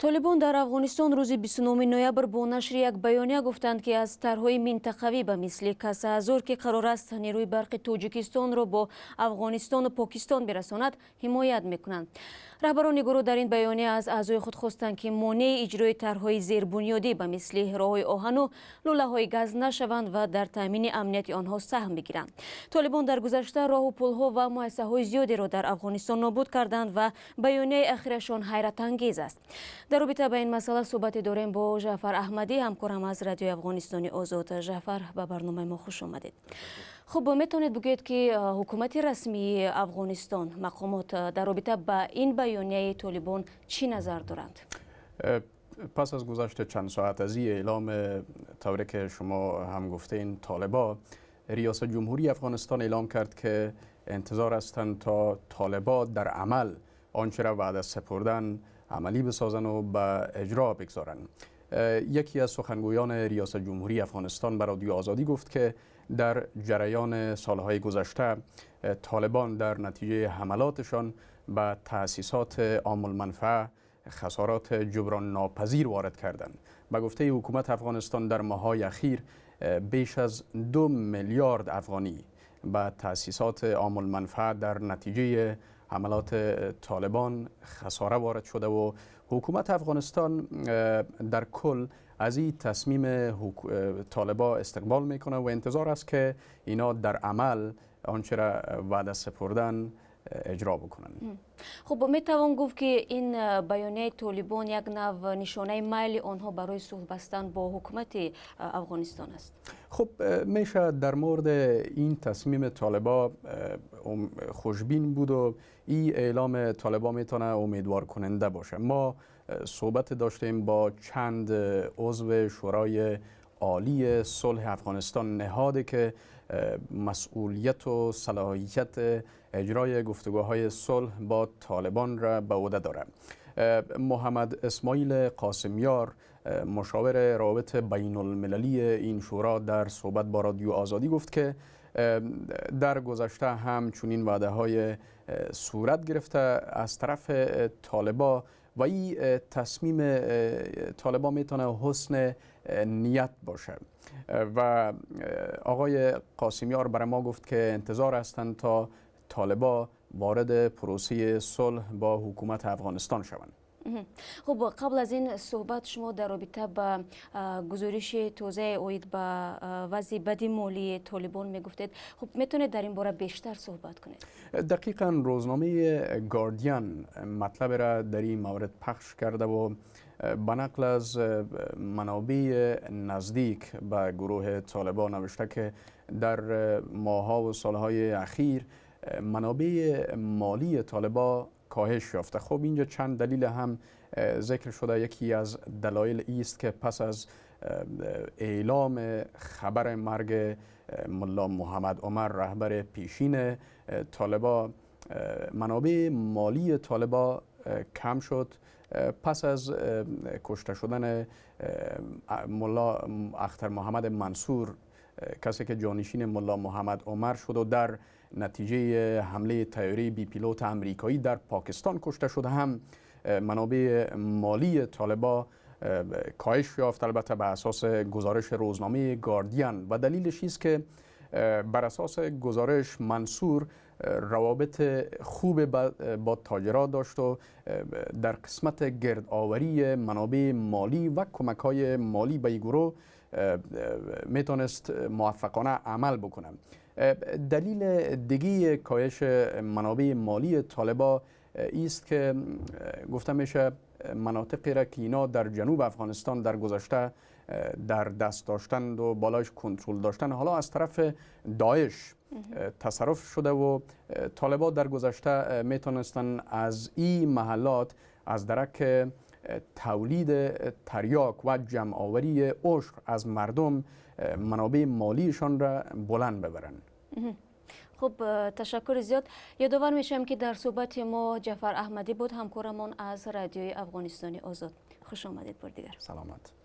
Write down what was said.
Толибон дар Афғонистон рӯзи 29 ноябр бо нашри як баёния гуфтанд, ки аз тарҳҳои минтақавӣ ба мисли Каса 1000, ки қарор аст нерӯи барқи Тоҷикистонро бо Афғонистону Покистон бирасонад, ҳимоят мекунанд. Раҳбарони гурӯҳ дар ин баёния аз аъзои худ хостанд, ки монеи иҷрои тарҳҳои зербунёдӣ ба мисли роҳҳои оҳану лӯлаҳои газ нашаванд ва дар таъмини амнияти онҳо саҳм бигиранд. Толибон дар гузашта роҳу пулҳо ва муассисаҳои зиёдеро дар Афғонистон нобуд карданд ва баёнияи ахирашон ҳайратангез аст. Дар робита ба ин масъала суҳбате дорем бо Ҷаъфар Аҳмадӣ, ҳамкорам аз Радиои Афғонистони Озод. Ҷаъфар, ба барномаи мо хуш омадед. Хуб, метавонед бигӯед, ки ҳукумати расмии Афғонистон, мақомот дар робита ба ин баёнияи Толибон чӣ назар доранд? Пас аз гузашти чанд соат аз ин эълом, тавре ки шумо ҳам гуфтین، طالبا، ریاست جمهوری افغانستان اعلام کرد که انتظار هستند تا طالبا در عمل آنچه را وعده سپردن عملی بسازن و به اجرا بگذارن. یکی از سخنگویان ریاست جمهوری افغانستان به رادیو آزادی گفت که در جریان سالهای گذشته طالبان در نتیجه حملاتشان به تأسیسات عام المنفعه خسارات جبران ناپذیر وارد کردند. به گفته حکومت افغانستان، در ماه‌های اخیر بیش از 2 میلیارد افغانی به تأسیسات عام المنفعه در نتیجه حملات طالبان خساره وارد شده و حکومت افغانستان در کل از این تصمیم طالبا استقبال میکنه و انتظار است که اینا در عمل آنچه را وعده سپردن اجرا بکنن. Хуб، метавон гуфт، ки ин баёнияи Толибон як нав нишонаи майли онҳо барои сулҳ бастан бо ҳукумати Афғонистон аст? خب، میشه در مورد این تصمیم طالبا خوشبین بود و این اعلام طالبا میتونه امیدوار کننده باشه. ما صحبت داشتیم با چند عضو شورای عالی صلح افغانستان، نهادی که مسئولیت و صلاحیت اجرای گفتگوهای صلح با طالبان را به عهده دارد. محمد اسماعیل قاسمیار، مشاور روابط بین المللی این شورا، در صحبت با رادیو آزادی گفت که در گذشته هم چنین وعده های صورت گرفته از طرف طالبا و این تصمیم طالبا میتونه حسن نیت باشه و آقای قاسمیار برای ما گفت که انتظار هستند تا طالبا وارد پروسه صلح با حکومت افغانستان شوند. Хуб، қабл аз ин суҳбат шумо дар робита ба гузориши тозаи оид ба вазъи бади молии Толибон мегуфтед. Хуб، метавонед дар ин бора бештар суҳбат кунед? دقیقا، روزنامه گاردین مطلب را در این مورد پخش کرده و به نقل از منابع نزدیک به گروه طالبان نوشته که در ماهها و سالهای اخیر منابع مالی طالبا کاهش یافته. خب، اینجا چند دلیل هم ذکر شده. یکی از دلایل است که پس از اعلام خبر مرگ ملا محمد عمر، رهبر پیشین طالبا، منابع مالی طالبا کم شد. پس از کشته شدن ملا اختر محمد منصور، کسی که جانشین ملا محمد عمر شد و در نتیجه حمله طیاره بی پیلوت امریکایی در پاکستان کشته شده، هم منابع مالی طالبا کاهش یافت، البته به اساس گزارش روزنامه گاردین. و دلیلش است که بر اساس گزارش، منصور روابط خوب با تاجرها داشت و در قسمت گردآوری منابع مالی و کمک های مالی به گروه میتونست موفقانه عمل بکنه. دلیل دیگه کاهش منابع مالی طالبا است که گفته میشه مناطقی را که اینا در جنوب افغانستان در گذشته در دست داشتند و بالایش کنترل داشتن، حالا از طرف داعش تصرف شده و طالبا در گذشته میتونستن از این محلات از درک تولید تریاک و جمع آوری عشر از مردم منابع مالیشان را بلند ببرند. Хуб، ташаккури зиёд. Ёдовар мешавем، ки дар суҳбати мо Ҷаъфар Аҳмадӣ буд، ҳамкорамон аз Радиои Афғонистони Озод. Хуш омадед бори дигар. Саломат.